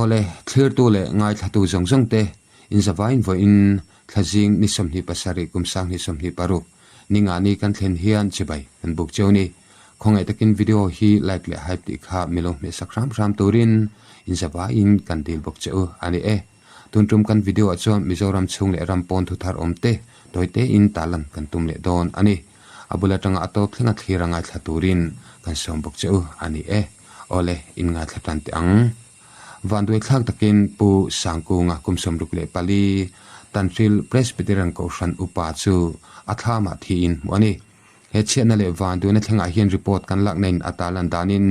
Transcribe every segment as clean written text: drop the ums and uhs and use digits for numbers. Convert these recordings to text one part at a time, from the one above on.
Awle, thlirtu leh ngaithlatu zawng zawng te inzavain vawiin thlazing ni 27 kum 2026 ninga ni kan thlen hian chibai kan buk cheu ni. Khawngaih takin video hi like leh hype tih kha milo hmehsak hram hram turin inzavain kan dil bawk che u a ni e. Tun tum kan video ah chuan Mizoram chhung leh ram pawn thuthar awm te tawi tein tarlan kan tum leh dawn a ni. A bul atanga a tawp thlenga thlir a ngaithla turin kan sawm bawk che u a ni e. Awle, in ngaithla tan teh ang. Vanduai thlak takin Pu Sangkunga kum 64 Tanhril Presbyterian Kohhran upa chu a thlamah thiin hmuh a ni. He chhiatna leh vanduaina thlengah hian report kan lakna in a tarlan danin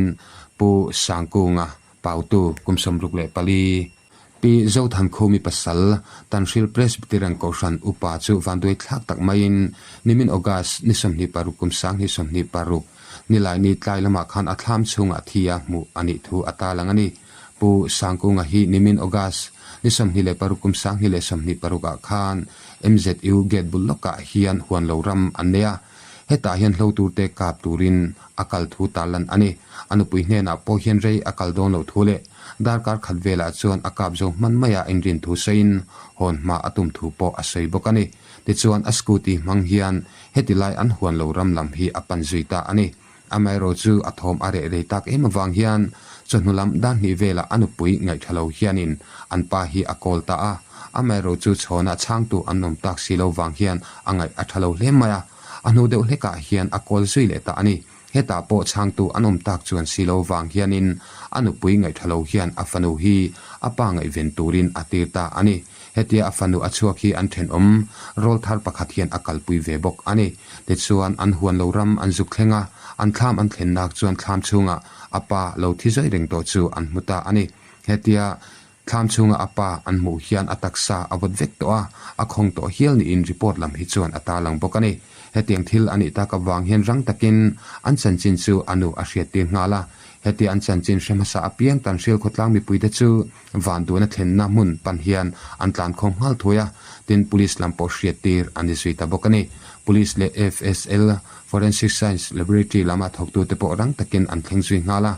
Pu Sangkunga Pautu kum 64 Pi Zothankhumi pasal, Tanhril Presbyterian Kohhran upa chu vanduai thlak tak maiin nimin August ni 26 kum 2026 Nilaini tlai lamah khan a thlam chhungah thi a hmuh a nih thu a tarlang a ni. Pu Sangkunga hi nimin August ni 26 kum 2026 ah khan MZU gate bul lawkah hian huan lo ram an nei a, hetah hian hlo turte kap turin a kal thu tarlan a ni. A nupui hnenah pawh hian rei a kal dawn lo thu leh darkar khat velah chuan a kap zo hman mai a inrin thu sawiin hawn hma a tum thu pawh a sawi bawk a ni. Tichuan a scooty hmang hian heti lai an huan lo ram lam hi a pan zui ta a ni. Amaherawh chu a thawm a reh rei tak em avang hian chawhnu lam dar hnih velah a nupui ngaihtha lo hianin an pa hi a kawl ta a. Amaherawh chu chhawnah chhangtu an awm tak si lo vang hian a ngaih a tha lo hle mai a. A hnu deuh hlekah hian a kawl zui leh ta a ni. Hetah pawh chhangtu an awm tak chuan si lo vang hianin a nupui ngaihtha lo hian a fanu hi a pa ngaihven turin a tir ta a ni. Hetia a fanu a chhuak hi an thenawm rawl thar pakhat hian a kalpui ve bawk a ni. Tichuan an huan lo ram an zuk thleng a, an thlam an thlen nak chuan thlam chhungah a pa lo thi zawi reng tawh chu an hmu ta a ni. Hetia thlam chhunga a pa an hmuh hian a taksa a vawt vek tawh a, a khawng tawh hial niin report lam hi chuan a tarlang bawk a ni. Hetiang thil a nih tak avang hian rang takin an chanchin chu a nu a hriattir nghal a. Hetia an chanchin hre hmasa apiang Tanhril khawtlang mipuite chu Vanduaina thlenna hmun pan hian an tlan khawm nghal thuai a, tin Police lam pawh hriattir an ni zui ta bawk a ni. Police leh FSL, Forensic Science Laboratory, lama thawktute pawh rang takin an thleng zui nghal a,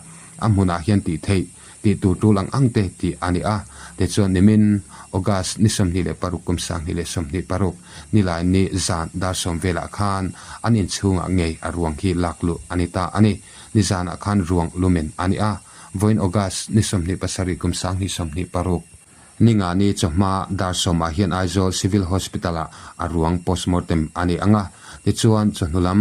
a hmunah hian tih theih, tih tur tul ang ang te tih a ni a. Tichuan nimin August ni 26 kum 2026 nilai ni zan dar sawm velah khan an inchhungah ngei a ruang hi lak luh a ni ta a ni. Nizanah khan ruang lumen a ni a. Vawiin August ni 27 kum 2026 ninga ni chawhma dar sawmah hian Aizawl Civil Hospital-ah a ruang postmortem a ni ang a, tichuan chawhnu lam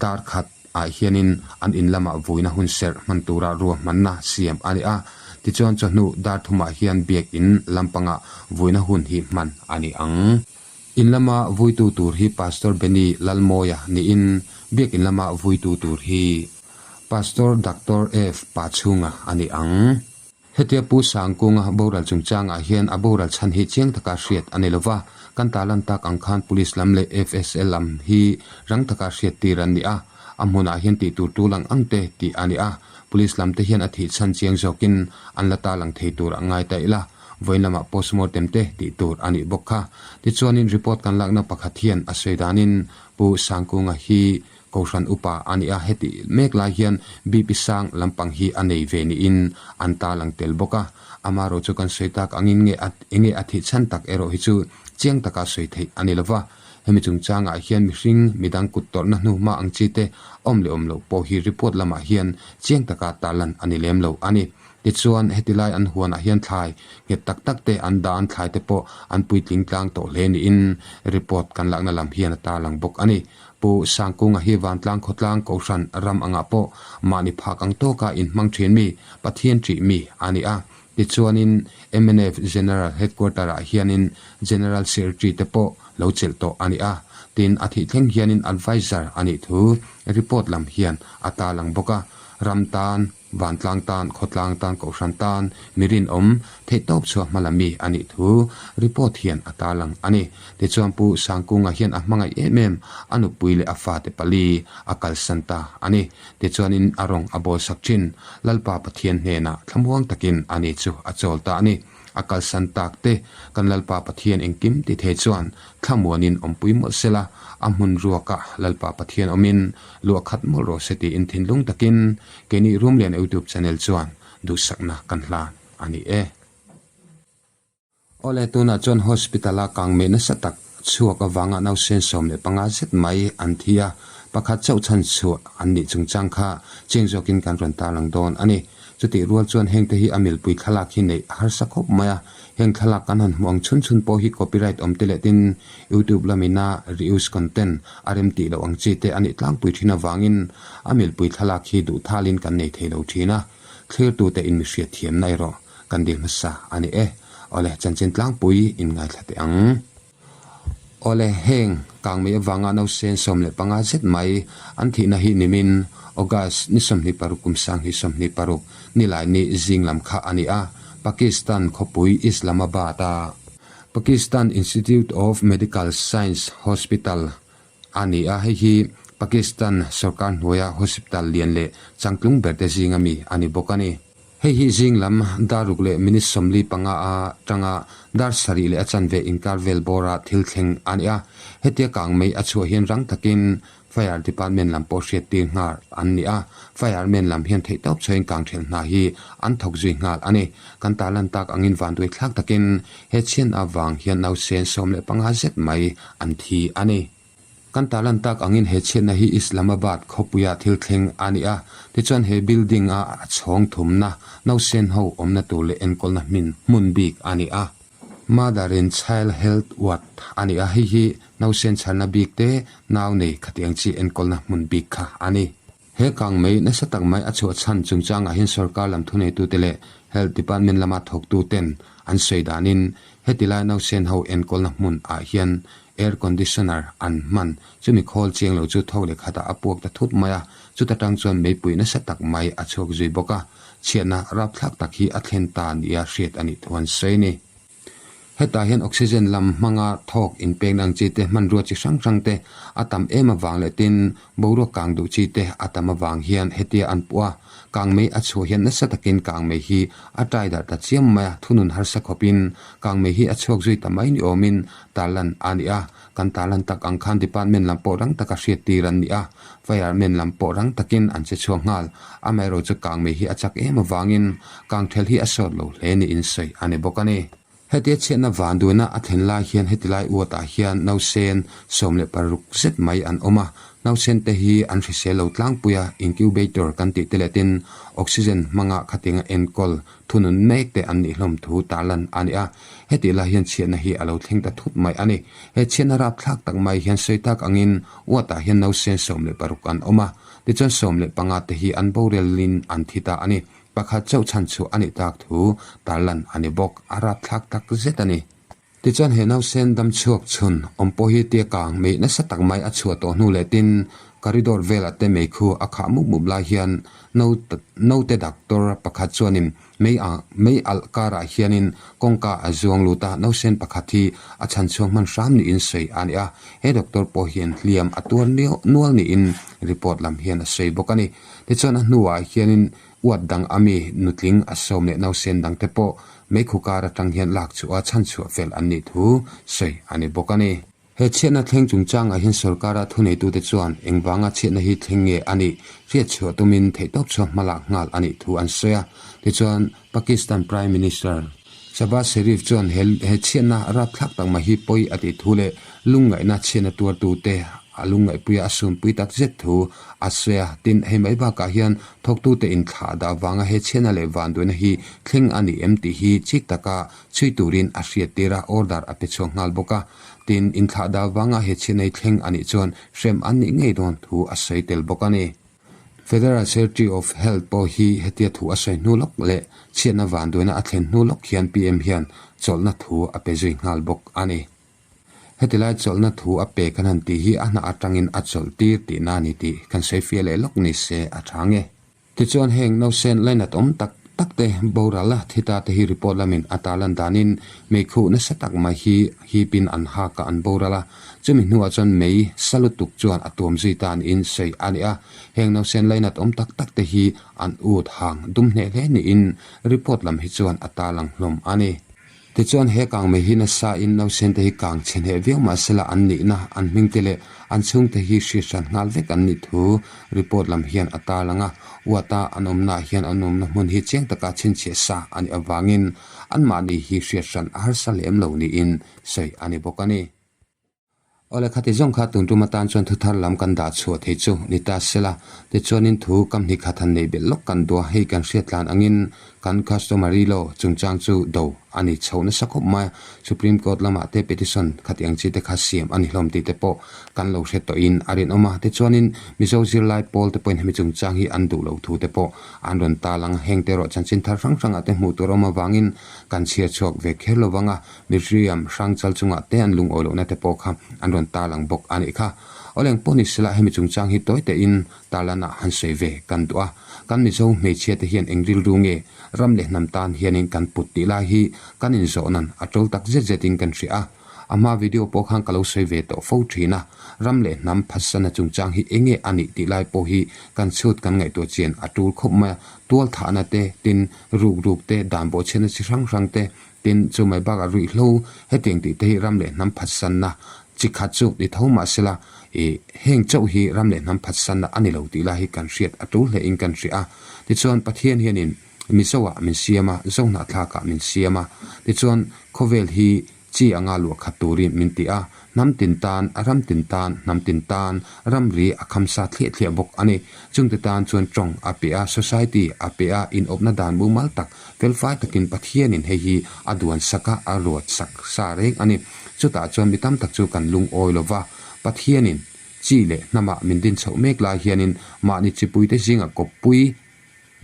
dar khat ah hianin an in lamah vuina hun serh hman tura ruahmanna siam a ni a, tichuan chawhnu dar thumah hian biakin lampangah vuina hun hi hman a ni ang. In lama vuitu tur hi Pastor Benny Lalmawia niin biakin lama vuitu tur hi Pastor Doctor F Pachhunga a ni ang. Hetia Pu Sangkunga boral chungchangah hian a boral chhan hi chiang taka hriat a ni lova, kan tarlan tak ang khan Police lam leh FSL lam hi rang taka hriat tir an ni a, a hmunah hian tih tur tul ang ang te tih a ni a, Police lam te hian a thih chhan chiang zawkin an la tarlang thei tur a ngai ta ila, vawiin lamah postmortem te tih tur a nih bawk kha. Tichuanin report kan lakna pakhat hian a sawi danin Pu Sangkunga hi Kohhran upa a ni a, heti mek lai hian BP sang lampang hi a nei ve niin an tarlang tel bawk a. Amaherawh chu kan sawi tak angin nge a enge a thih chhan tak erawh hi chu chiang taka sawi theih a ni lova. Hemi chungchangah hian mihring midang kut tawrhna hnuhma ang chi te awm leh awm loh pawh hi report lamah hian chiang taka tarlan a ni lem lo a ni. Tichuan, heti lai an huanah hian thlai nghet tak tak te an dah an thlai te pawh an puitling tlang tawh hle niin report kan lakna lam hian a tarlang bawk a ni. Pu Sangkunga hi Vantlang khawtlang Kohhran ram angah pawh mahni phak ang tawka inhmang thin mi, Pathian ṭih mi a ni a. Tichuanin mnf General Headquarter-ah hianin General Secretary te pawh lo chelh tawh a ni a. Tin, a thih thleng hianin Adviser a nih thu report lam hian a tarlang bawk a. Ram tan. Vantlang tan, khawtlang tan, kohhran tan, mi rinawm, theihtawp chhuah hma la mi a nih thu report hian a tarlang a ni. Tichuan Pu Sangkunga hian a hmangaih em em, a nupui leh a fate pali a kalsan ta a ni. Tichuanin a rawng a bawlsak thin Lalpa Pathian hnenah thlamuang takin a ni chu a chawl ta a ni. A kalsan tak te, kan Lalpa Pathian engkim ti thei chuan thlamuanin awmpui mawlh sela, a hmun ruakah Lalpa Pathian awmin luah khat mawlh rawh se tiin thinlung takin keini Rumlian Youtube channel chuan duhsakna kan hlan a ni e. Awle, tunah chuan hospital-a kangmeh nasa tak chhuak avanga nausen 15 zet mai an thi a, pakhat chauh chhan chhuah an nih chungchang kha cheng zawkin kan rawn tarlang dawn a ni. Chutih rual chuan hengte hi a milpui thlalak hi neih a harsa khawp mai a, heng thlalak kan han hmuh ang chhun chhun pawh hi copyright awm te leh tin YouTube lamina reuse content a rem tih loh ang chi te a nih tlangpui thin avangin a milpui thlalak hi duh thalin kan nei thei lo thin a, thlirtute in mi hriatthiamna erawh kan dil hmasa a ni e. Awle, chanchin tlangpui in ngaithla teh ang. Awle, heng kangmei avanga nausen 15 zet mai an thihna hi nimin August ni 26 kum 2026 Nilaini zing lam kha a ni a, Pakistan khawpui Islamabad-a Pakistan Institute of Medical Science Hospital a ni a, hei hi Pakistan sorkar hnuaia hospital lian leh changtlung berte zinga mi a ni bawk a ni. Hei hi zing lam dar ruk leh minute 45 a tanga dar sarih leh a chanve inkar vel bawra thil thleng a ni a, hetia kang mei a chhuah hian rang takin Fire Department lam pawh hriattir nghal an ni a, Fireman lam hian theihtawp chhuahin kang thelh hna hi an thawk zui nghal a ni. Kan tarlan tak angin vanduai thlak takin he chhian avang hian nausen 15 zet mai an thi a ni. Kan tarlan tak angin he chhiatna hi Islamabad khawpuia thil thleng a ni a, tichuan he building a a chhawng thumna nausen ho awmna tur leh enkawlna hmin hmun bik a ni a. Mother in Child Health Ward a ni a, hei hi nausen chharna bik te nau nei khatiang chi enkawlna hmun bik kha a ni. He kang mei nasa tak mai a chhuah chhan chungchangah hian sorkar lam thuneitute leh Health Department lama thawktuten an sawi danin heti lai nausen ho enkawlna hmun ah hian air conditioner an hman chumi khawl chiang lo chu tho leh khatah a puak ta thut mai a, chuta tang chuan meipui nasa tak mai a chhuak zui bawk a, chhiatna rapthlak tak hi a thlen ta nia hriat a nih thu an sawi a ni. Hetah hian oxygen lam hmanga thawk inpekna ang chi te, hmanrua chi hrang hrang te a tam em avang leh tin boruak kang duh chi te a tam avang hian hetia an puh a, kangmei a chhuah hian nasa takin kangmei hi a tai darh ta chiam mai a, thunun harsa khawpin kangmei hi a chhuak zui ta mai ni awmin tarlan a ni a, kan tarlan tak ang khan department lam pawh rang taka hriattir an ni a, fireman lam pawh rang takin an che chhuak nghal, amaherawhchu chu kangmei hi a chak em avangin kangthel hi a sawt lo hle niin sawi a ni bawk a ni. Hetia chhiatna vanduaina a thlen lai hian heti lai uatah hian nausen 16 zet mai an awm a, nausen te hi an hrisel lo tlangpui a, incubator kan tih te leh tin oxygen hmanga khatinga enkawl thunun mek te an nih hlawm thu tarlan a ni a, hetih lai hian chhiatna hi a lo thleng ta thut mai a ni. He chhiatna rapthlak tak mai hian sawi tak angin uatah hian nausen 16 an awm a, tichuan 15 te hi an borelin an thi ta a ni. Pakhat chauh chhan chhuah a nih tak thu tarlan a ni bawk, a rapthlak tak zet a ni. Tichuan he nausen dam chhuak chhun awm pawh hi tia kang mei nasa tak mai a chhuah tawh hnu leh tin corridor velah te mei khu a khah mup mup lai hian naute doctor pakhat chuanin mei a mei alh karah hianin kawngka a zuang lut a, nausen pakhat hi a chhan chhuak hman hram niin sawi a ni a, he doctor pawh hian hliam a tuar nual niin report lam hian a sawi bawk a ni. Tichuan a hnuah hianin uat dang a mi nutling a sawm leh nausen dangte pawh meikhu kar atang hian lak chhuah a chhanchhuah fel an nih thu sawi a ni bawk a ni. He chhiatna thleng chungchangah hian sorkara thuneitute chuan engvanga chhiatna hi thleng nge a nih hriatchhuah tumin theihtawp chhuak hmalak nghal a nih thu an sawi a. Tichuan, Pakistan Prime Minister Shehbaz Sharif chuan he he chhiatna rapthlak tak mai hi pawi a tih thu leh lungngaihna chhiatna tuartute a lungngaihpui a, a sunpui tak zet thu a sawi a. Tin, hei mai bakah hian thawktute inthlah dah vanga he chhiatna leh vanduaina hi thleng a ni em tih hi chik taka chhui turin a hriattir a, order a pe chhuak nghal bawk a. Tin, inthlah dah vanga he chhiatna hi thleng a nih chuan hrem an nih ngei dawn thu a sawi tel bawk a ni. Federal Secretary of Health pawh hi hetia thu a sawi hnu lawk leh chhiatna vanduaina a thlen hnu lawk hian PM hian chawlhna thu a pe zui nghal bawk a ni. Heti lai chawlhna thu a pe kan han tih hi a hna atangin a chawlh tir tihna a ni tih kan sawi fiah leh lawk ni se a tha nge. Tichuan heng nausen lainat awm tak tak te boral a thi ta te hi report lamin a tarlan danin meikhuh nasa tak mai hi hipin an hak a an boral a, chumi hnuah chuan mei sa lutuk chuan a tuam zui ta niin sawi a ni a, heng nausen lainat awm tak tak te hi an ut hang dum hneh hle niin report lam hi chuan a tarlang hlawm a ni. Tichuan he kangmei hi nasa in nausen te hi kang chhe hneh viau mah sela an nihna, an hming te leh an chhungte hi hriat hran nghal vek an nih thu report lam hian a tarlang a. Uata an awmna ah hian an awmna hmun hi chiang taka chhinchhiah sa a nih avangin anmahni hi hriat hran a harsa lem lo niin sawi a ni bawk a ni. Awle khati zawng kha tun tum atan chuan thuthar lam kan dah chhuah thei chu ni ta sela, tichuanin thu kam hnih khat han neih belh lawk kan duh a, hei kan hriat tlan angin kan customary law chungchang chu do a ni chho nasa khawp mai a, Supreme Court lamah te petition khati ang chi te kha siam a ni hlawm tih te pawh kan lo hre tawhin a rinawm a, tichuanin Mizo zirlai pawl te pawhin hemi chungchang hi an duh loh thu te pawh an rawn tal ang a, heng te erawh chanchin thar hrang hrangah te hmuh tur a awm avangin kan chhiar chhuak ve kher lo vang a. Miriam hrangchal chungah te an lungawi lohna te pawh kha an rawn tarlang bawk a nih kha. Awleng pawh ni sela hemi chungchang hi tawi tein tarlanah han sawi ve kan duh a. Kan Mizo hmeichhia te hian eng rilru nge ram leh hnam tan hianin kan put tih lai hi kan inzawh nan a tul tak zet zetin kan hria a. A hma video pawh khan ka lo sawi ve tawh fo thin a. Ram leh hnam phatsanna chungchang hi enge a nih tih lai pawh hi kan chhut kan ngaihtuah chian a tul khawp mai a. Tual thahna te, tin ruk ruk te, dan bawhchhiatna chi hrang hrang te, Tin, chu mai bakah ruihhlo hetiang tih te hi ram leh hnam phatsanna chi khat chu ni tho mah sela, ih, heng chauh hi ram leh hnam phatsanna a ni lo tih lai hi kan hriat a tul hle in kan hria a. Tichuan, Pathian hianin Mizoah min siam a, Zohnahthlakah min siam a. Tichuan, khawvel hi chi anga luah khat turin min ti a. Hnam tin tan, ram tin tan, hnam tin tan, ramri a kham sa thliah thliah bawk a ni. Chungte tan chuan tawng a pe a, society a pe a, inawpna dan mumal tak, felfai takin Pathianin hei hi a duan sak a, a ruat sak sa reng a ni. Chutah chuan mi tam tak chu kan lungawi lo va, Pathianin chi leh hnamah min din chhoh mek lai hianin mahni chipuite zingah kawppui,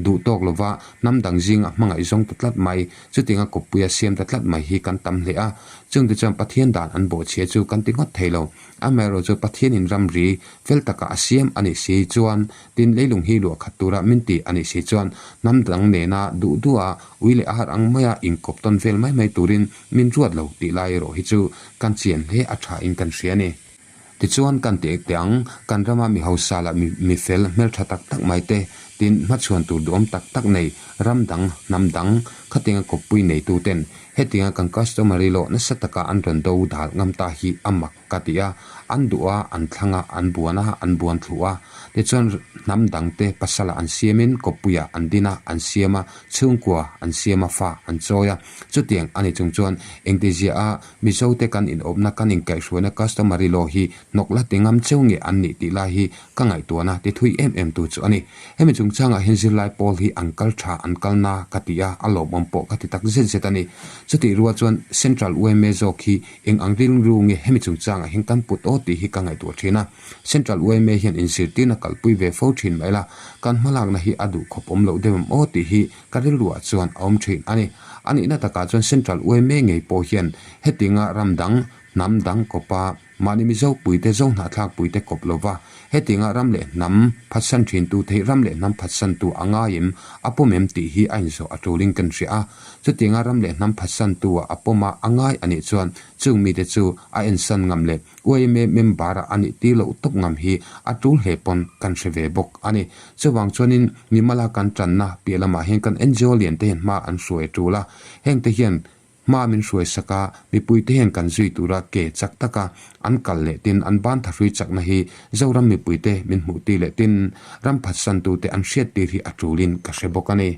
Duh tawk lova hnam dang zinga hmangaih zawng ta tlat mai, chutianga kawppuia siam ta tlat mai hi kan tam hle a. Chungte chuan Pathian dan an bawhchhia chu kan ti ngawt thei lo. Amaherawh chu Pathianin ramri fel taka a siam a nih si chuan, tin leilung hi luah khat tura min ti a nih si chuan hnam dang nena duh duha ui leh ar ang maia inkawp tawn vel mai mai turin min ruat lo tih lai erawh hi chu kan chian hle a tha in kan hria a ni. Tichuan kan ti teh ang, kan rama mi hausa lah mi mi fel hmeltha tak tak mai te, tin hmachhuan tur duhawm tak tak nei, ram dang, hnam dang, khatianga kawppui neitu ten hetianga kan customer i lawh nasa taka an rawn do dal ngam ta hi a mak ka ti a, an duh a, an thlang a, an buan a, an buan thlu a. Tichuan hnam dang te pasala an siamin kawppuiah an din a, an siam a, chhungkua an siam a, fa an chawi a. Chutiang a ni chung chuan engtizia a Mizo te kan inawpna kan inkaihhruaina customary law hi hnawk la ti ngam cheu nge an nih tih lai hi ka ngaihtuahna ti thui em em tu chu a ni. Hemi chungchangah hian zirlai pawl hi an kal tha an kal na ka ti a, a lawmawm pawh ka ti tak zet zet a ni. Chutih rual chuan Central yma zawk hi eng ang rilru nge hemi chungchangah hian kan put aw tih hi ka ngaihtuah thin a. Central yma hian inzirtirna kalpui ve fo thin mai la, kan hmalakna hi a duh khawp awm loh deuh em aw tih hi Ka rilruah chuan a awm thin a ni. A nihna takah chuan Central yma ngei pawh hian hetinga ram dang, hnam dang kawpa mahni Mizo puite, Zo hnahthlak puite kawp lova hetinga ram leh hnam phatsan thintu theih ram leh hnam phatsantu a ngai em, a pawm em tih hi a inzawh a tulin kan hria a. Chutianga ram leh hnam phatsantu-ah a pawm a, a ngai a nih chuan chung mite chu a ensan ngam leh yma member-a a nih tir loh tawp ngam hi a tul hle pawn kan hre ve bawk a ni. Chuvang chuanin mimala kan tanna piah lamah hian kan NGO lian te hian hma an hruai a tul a, heng te hian hma min hruai sak a, mipui te hian kan zui tura ke chak taka an kal leh tin an ban thahrui chakna hi Zoram mipui te min hmuh tir leh tin ram phatsantu te an hriat tir hi a tulin ka hre bawk a ni.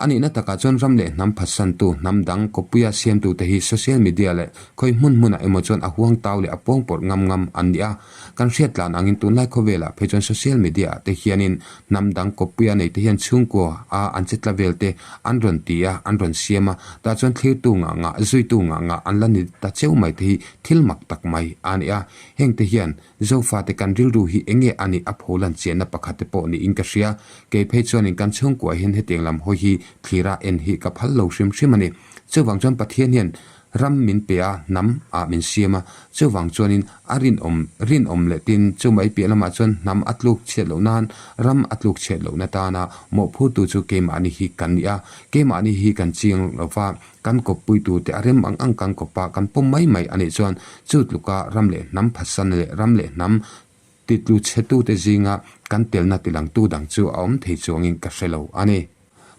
A nihna takah chuan ram leh hnam phatsantu, hnam dang, kawppuia siamtute hi social media leh khawi hmun hmunah emaw chuan a huang tau leh a pawng pawrh ngam ngam an ni a. Kan hriat tlan angin tunlai khawvelah phei chuan social media ah te hianin hnam dang kawppuia neite hian chhungkua a an che tla vel te an rawn ti a, an rawn siam a, tah chuan thlirtu ngah ngah, zuitu ngah ngah an la ni ta cheu mai te hi thil mak tak mai a ni a. Hengte hian Zofate kan rilru hi enge a nih a pholan chianna pakhat te pawh niin ka hria. Kei phei chuanin kan chhungkuah hian hetiang lam hawi hi thlira en hi ka phal lo hrim hrim a ni. Chuvang chuan Pathian hian ram min pe a, hnam ah min siam a, chuvang chuanin a rinawm rinawm leh tin chu mai piah lamah chuan hnam a tluk chhiat loh nan, ram a tluk chhiat lohna tana mawhphurtu chu keimahni hi kan ni a, keimahni hi kan chiang lova Kan kawppui turte a rem ang ang kan kawp a, kan pawm mai mai a nih chuan chu tluka ram leh hnam phatsan leh ram leh hnam titlu chhetute zinga kan telna tilangtu dang chu a awm thei chuangin ka hre lo a ni.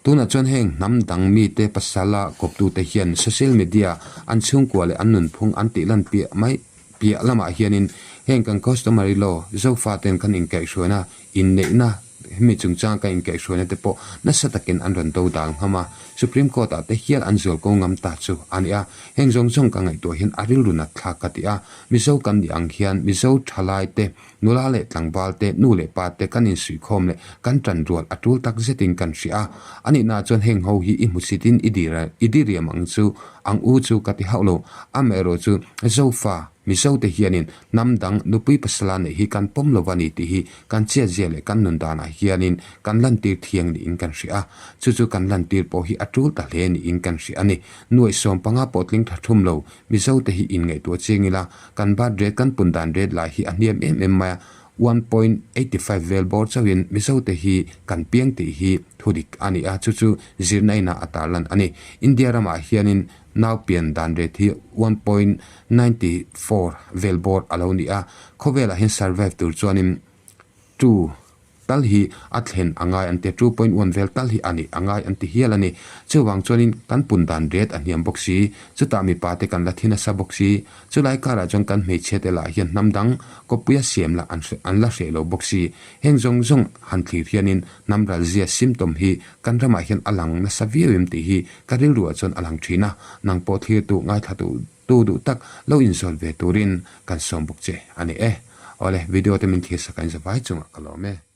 Tunah chuan heng hnam dang mite pasala kawptute hian social media an chhungkua leh an nunphung an tih lan piah mai piah lamah hianin heng kan customary law Zofaten kan inkaihhruaina inneihna hemi chungchang kan inkaihhruaina te pawh nasa takin an rawn do dal ngham a, Supreme Court ah te hial an zual ko ngam ta chu a ni a. Heng zawng zawng ka ngaihtuah hian a rilru nat thlak ka ti a, Mizo kan nih ang hian Mizo thalai te Nula leh tlangval te, nu leh pa te kan insuihkhawm leh kan tan rual a tul tak zetin kan hria a. A nihnaah chuan heng ho hi i hmusitin i dir i diriam ang chu, ang u chu ka ti hauh lo. Amaherawh chu Zofa, Mizo te hianin hnam dang nupui pasala neih hi kan pawm lo a ni tih hi kan chiatzia leh kan nun danah hianin kan lantir thiang niin kan hria a. Chu chu kan lantir pawh hi a tul ta hle niin kan hria a ni. Nuaihsawm panga pawh tling tha thum lo Mizo te hi inngaihtuah chiang ila, Kan birth rate kan pun dan rate lai hi a hniam em em mai a, 1.85 vel bawr chauhin Mizote hi kan piang tih hi thudik a ni a, chu chu zirna inah a tarlan a ni. India ramah hianin nau pian dan rate hi 1.94 vel bawr a lo ni a, khawvelah hian survive tur chuanin two Tal hi a thlen a ngai an ti a, 2.1 vel tal hi a nih a ngai an ti hial a ni. Chuvang chuanin kan pun dan ret a hniam bawk si, chutah mipa te kan la thi nasa bawk si. Chulai karah chuan kan hmeichhia te lah hian hnam dang kawppuia siam lah an an la hreh lo bawk si. Heng zawng zawng han thlir hianin hnam ralzia symptom hi kan ramah hian a lang nasa viau em tih hi ka rilruah chuan a lang thin a, nang pawh thlirtu ngaithla duh Tu duh tak lo inzawt ve turin kan sawm bawk che a ni e. Awle, video te min thlir sak a inzawt vai chungah ka lawm e.